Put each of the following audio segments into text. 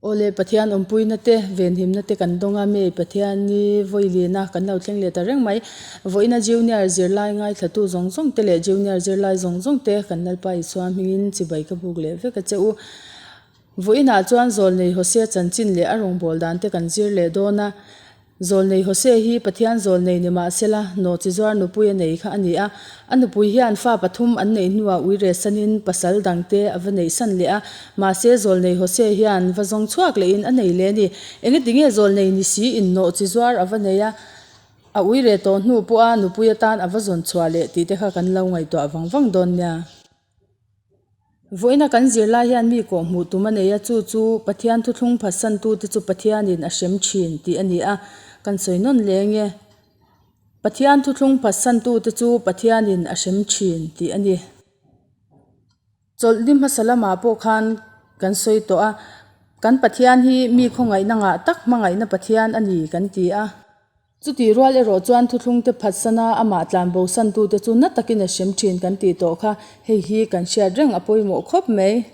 Awle, Pathian awmpuina te, venhimna te kan dawng a, May Pathian ni vawilina kan lo thleng leh ta reng mai. Vawiina Junior zirlai ngaithlatu zawng zawng te leh Junior zirlai zawng zawng te kan Lalpa Isua hmingin chibai ka buk leh vek a che u. Vawiinah chuan Zawlnei Hosea chanchin leh a rawngbâwl dan te kan zir leh dawn a. Zawlnei Hosea hi Pathian zawlnei ni mah sela, nawhchizuar nupui a nei kha a ni a. A nupui hian fa pathum an neih hnuah uire sanin pasal dangte a va neih san leh a. Mahse, Zawlnei Hosea hian va zawng chhuak lehin a nei leh a ni. Engati nge zawlnei ni siin nawhchizuar a va nei a, a uire tawh hnu pawha nupui atan a va zawn chhuah leh tih te kha kan lo ngaihtuah vang vang dawn nia. Vawiina kan zirlai hian mi kawh hmuh tum a nei a, chu chu Pathian thuthlung phatsantute chu Pathianin a hrem thin tih a ni a, kan sawi nawn leh ange. Pathian thuthlung phatsantute chu Pathianin a hrem thin tih a ni. Chawlhni hmasa lamah pawh khan kan sawi tawh a, kan Pathian hi mi khawngaihna ngah tak hmangaihna Pathian a ni kan ti a. Chutih rual erawh chuan thuthlungte phatsana amah tlan bosantute chu na takin a hrem thin kan tih tawh kha hei hi kan hriat reng a pawimawh khawp mai.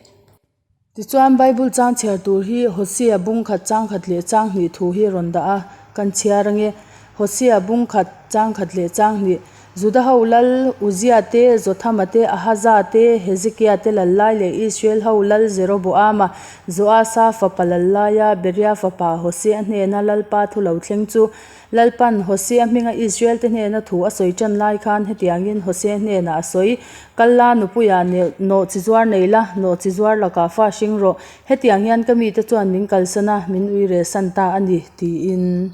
Tichuan Bible chang chhiar tur hi Hosea bung khat chang khat leh chang hnih thu hi rawn dah a, kan chhiar ange. Hosea bung khat chang khat leh chang hnih. Juda ho lal Uzia te, Jothama te, Ahaza te, Hezekia te lal lai leh Israel ho lal Jeroboama, Joasa fapa lal laia Beria fapa Hosea hnena Lalpa thu lo thleng chu Lalpan Hosea hminga Israel te hnena thu a sawi tan lai khan hetiangin Hosea hnenah a sawi, Kal la nupuiah nawh chi zuar nei la, nawh chi zuar lakah fa hring rawh, hetiang hian ka mite chuan min kalsan a, min uire san ta a ni, tiin.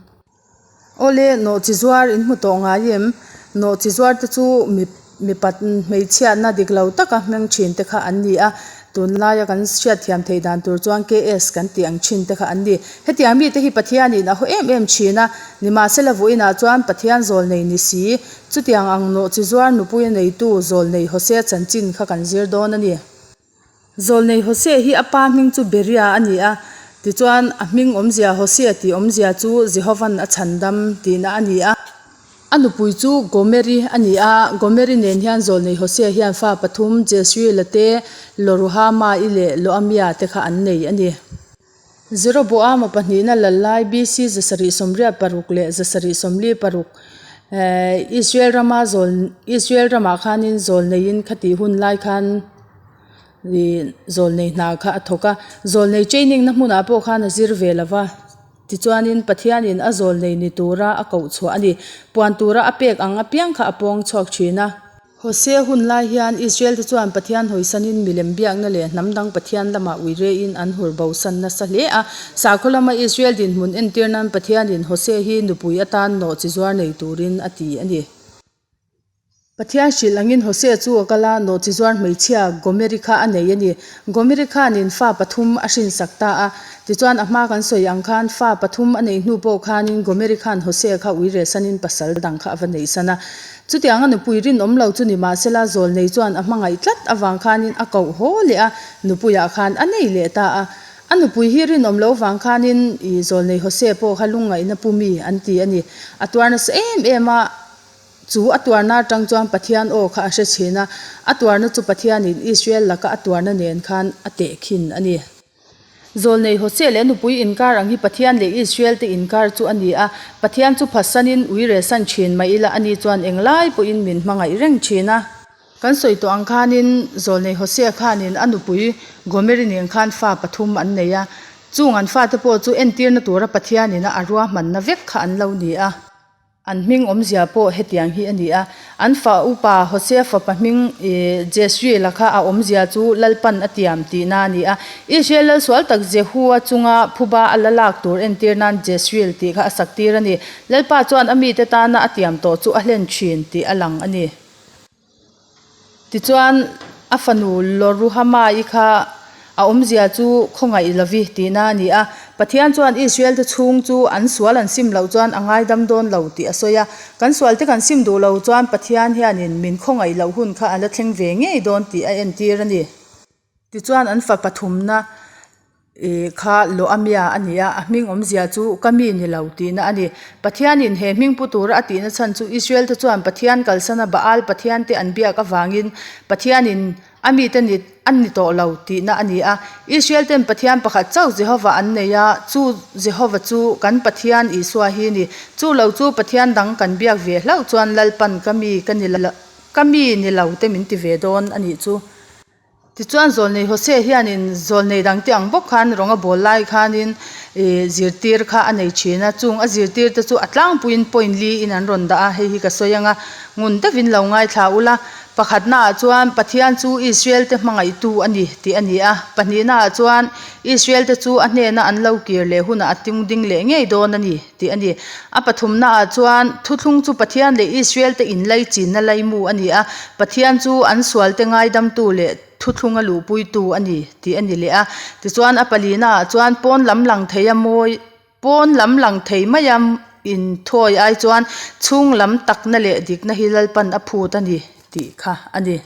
Awle, nawhchi zuar in hmu tawh ngai em? Nawhchi zuar te chu mi mipat hmeichhiatna dik lo taka hmeng thin te kha an ni a, tunlaia kan hriatthiam theih dan tur chuan KS kan tih ang thin te kha an ni. Hetiang mite hi Pathianin a haw em em thin a, nimahsela vawiinah chuan Pathian zawlnei ni si, chutiang ang nawhchi zuar nupui a neitu zawlnei Hosea chanchin kha kan zir dawn a ni. Zawlnei Hosea hi a pa hming chu Beria a ni a, tichuan a hming awmzia Hosea tih awmzia chu Jehovan a chhan dam tihna a ni a. A nupui chu Gomeri a ni a, Gomeri nen hian Zawlnei Hosea hian fa pathum Jezreela te, Loruhama-i leh Loamia te kha an nei a ni. Jeroboama pahnihna lal lai BC 786 leh 746 Israel rama zawl Israel ramah khanin zawl neiin khatih hun lai khan ih zawl nei hna kha a thawk a zawl nei training na hmunah pawh khan a zir ve lo va tichuanin Pathianin a zawl nei ni tura a koh chhuah a ni puan tura a pek ang apiang kha a pawng chhuak thin a. Hosea hun lai hian Israel te chuan Pathian hawisanin milem biakna leh hnam dang Pathian lamah uirein an hur bosan nasa hle a. Sakhaw lama Israel dinhmun entir nan Pathianin Hosea hi nupui atan nawh chi zuar nei turin a ti a ni. Pathian hrilh angin Hosea chu a kal a, nawh chi zuar hmeichhia Gomeri kha a nei a ni. Gomeri khanin fa pathum a hrinsak ta a. Tichuan a hma kan sawi ang khan fa pathum a neih hnu pawh khanin Gomeri khan Hosea kha uiresanin pasal dang kha a va neihsan a. Chutiang a nupui rinawm lo chu ni mahsela Zawlnei chuan a hmangaih tlat avang khanin a koh haw leh a, nupuiah khan a nei leh ta a. A nupui hi rinawm lo vang khanin i Zawlnei Hosea pawh kha lungngaihna pu mi an ti a ni. A tuar nasa em em a, chu a tuarna atang chuan Pathian aw kha a hre thin a, a tuarna chu Pathianin Israel laka a tuarna nen khan a tehkhin a ni. Zawlnei Hosea leh a nupui inkar ang hi Pathian leh Israel te inkar chu a ni a. Pathian chu phatsanin ui resan thin mah ila ani chuan englai pawhin min hmangaih reng thin a. Kan sawi tawh ang khanin Zawlnei Hosea khanin a nupui Gomeri nen khan fa pathum an nei a. Chung an fate pawh chu entirna tura Pathianin a ruahmanna vek kha an lo ni a. An hming awmzia pawh hetiang hi a ni a, an fa upa Hosea fapa hming Jezreel-a kha a awmzia chu Lalpan a tiam tihna a ni a. Israel lal sual tak Jehua chunga phuba a la lak tur entir nan Jezreel tih kha a sak tir a ni. Lalpa chuan a mite tana a tiam tawh chu a hlen thin tih a lang a ni. Tichuan, a fanu Loruhama-i kha a awmzia chu khawngaih lovi tihna a ni a. Pathian chuan Israel-te chhung chu an sual an sim loh chuan a ngaidam dawn lo tih a sawi a. Kan sualte kan sim duh lo chuan Pathian hianin min khawngaih loh hun kha a la thleng ve ngei dawn tih a entir a ni. Tichuan an fa pathumna ih kha Loamia a ni a, a hming awmzia chu ka mi ni lo tihna a ni. Pathianin he hming pu tura a tihna chhan chu Israel te chuan Pathian kalsana Baal Pathian te an biak avangin Pathianin. A mite ni an ni tawh lo tihna a ni a. Israel ten Pathian pakhat chauh Jehova an nei a, chu Jehova chu kan Pathian Isua hi ni. Chu lo chu Pathian dang kan biak ve hlauh chuan Lalpan ka mi ka ni ka mi ni lo te min ti ve dawn a nih chu. Tichuan zawlnei Hosea hianin zawlnei dangte ang bawk khan rawng a bawl lai khanin ih zirtir kha a nei thin a, chung a zirtir te chu a tlangpuiin point li in an rawn dah a, hei hi ka sawi ang a, ngun deuhin lo ngaithla ula, pakhatnaah chuan Pathian chu Israel te hmangaihtu a ni tih a ni a, pahnihnaah chuan Israel te chu a hnena an lo kir leh hunah a tung ding leh ngei dawn a ni tih a ni. A pathumnaah chuan thuthlung chu Pathian leh Israel te inlaichinna laimu a ni a, Pathian chu an sualte ngaidamtu leh thuthlunga luhpuitu a ni tih a ni leh a. Tichuan a palinaah chuan pawn lam lang thei a mawi pawn lam lang thei maia inthawi ai chuan chhung lam takna leh dikna hi Lalpan a phut a ni tih kha a ni.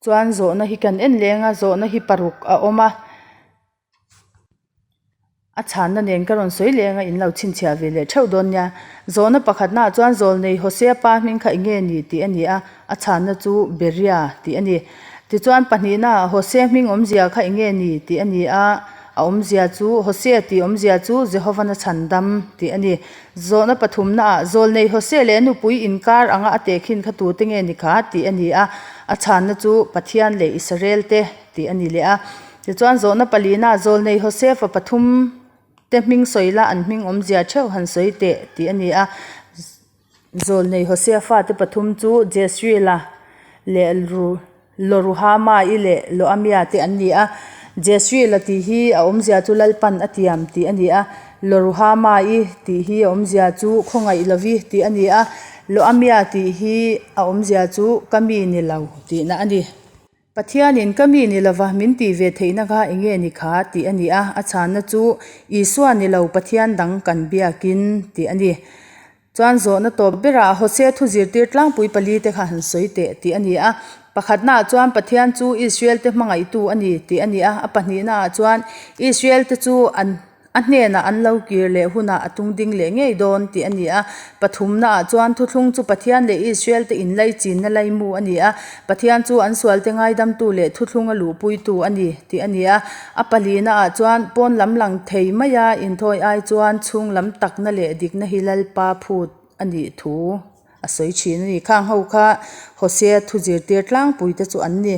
Chuan zawhna hi kan en leng a, zawhna hi paruk a awm a, a chhanna nen ka rawn sawi leng a in lo chhinchhiah ve leh theuh dawn nia. Zawhna pakhatnaah chuan Zawlnei Hosea pa hming kha eng nge ni tih a ni a, a chhanna chu Beria tih a ni. Tichuan pahnihnaah Hosea hming awmzia kha eng nge ni tih a ni a, a awmzia chu Hosea tih awmzia chu Jehovan a chhandam tih a ni. Zawhna pathumnaah, Zawlnei Hosea leh a nupui inkar anga a tehkhin kha tute nge ni kha? tih a ni a. A chhanna chu Pathian leh Israel te tih a ni leh a. Tichuan zawhna palina, Zawlnei Hosea fa pathum te hming sawi la an hming awmzia theuh han sawi teh tih a ni a. Zawlnei Hosea fate pathum chu Jezreela leh Loruhama-i leh Loamia te an ni a. Jezreela tih hi a awmzia chu Lalpan a tiam tih a ni a. Loruhama-i tih hi a awmzia chu Khawngaih lovi tih a ni a. Loamia tih hi a awmzia chu Ka mi ni lo tihna a ni. Pathianin ka mi ni lova min tih ve theihna kha eng nge ni kha tih a ni a, a chhanna chu Isua ni lo Pathian dang kan biakin tih a ni. Chuan zawhna tawp berah Hosea thu zirtir tlangpui pali te kha han sawi teh tih a ni a. Pakhatnaah chuan Pathian chu Israel te hmangaihtu a ni tih a ni a, a pahnihnaah chuan Israel te chu an A hnenah an lo kir leh hunah a tung ding leh ngei dawn tih a ni a. Pathumnaah chuan thuthlung chu Pathian leh Israel te inlaichinna laimu a ni a. Pathian chu an sualte ngaidamtu leh thuthlunga luhpuitu a ni tih a ni a. A palinaah chuan pawn lam lang thei maia inthawi ai chuan chhung lam takna leh dikna hi Lalpa phut a nih thu a sawi thin a ni. Khang ho kha Hosea thu zirtir tlangpuite chu an ni.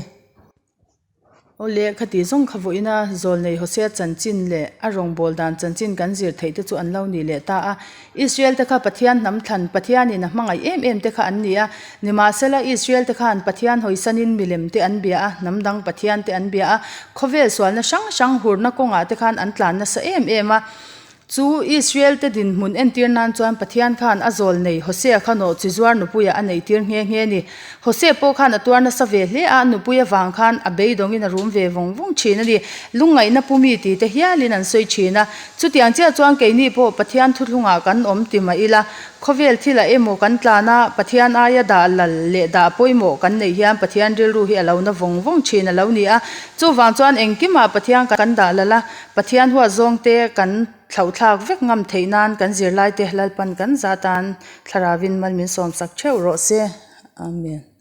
Aw le, khati zawng kha vawiina Zawlnei Hosea chanchin leh a rawngbâwl dan chanchin kan zir theih te chu an lo ni leh ta a. Israel te kha Pathian hnam thlan, Pathianin a hmangaih em em te kha an ni a. Nimahsela, Israel te khan Pathian hawisanin milem te an bia a, hnam dang Pathian te an bia a, khawvel sualna hrang hrang hurna kawngah te khan an tlan nasa em em a. Chu Israel-te dinhmun entir nan chuan Pathian khan a zawl nei Hosea kha nawh chi zuar nupuiah a neihtir nghe nghe a ni. Hosea pawh khan a tuar nasa ve hle a, a nupui avang khan a beidawngin a rum ve vawng vawng thin a ni. Lungngaihna pu mi ti te hialin an sawi thin a. Chutiang chiah chuan keini pawh Pathian thuthlungah kan awm ti mah ila, khawvel thilah emaw kan tlan a, Pathian aia dah lal leh dah pawimawh kan neih hian Pathian rilru hi a lo na vawng vawng thin a lo ni a. Chuvang chuan engkimah Pathian kan dah lal a, Pathian huat zawngte kan thlauhthlak vek ngam theih nan kan zirlaite Lalpan kan zah tan Thlarauin mal min sawmsak theuh rawh se. Amen.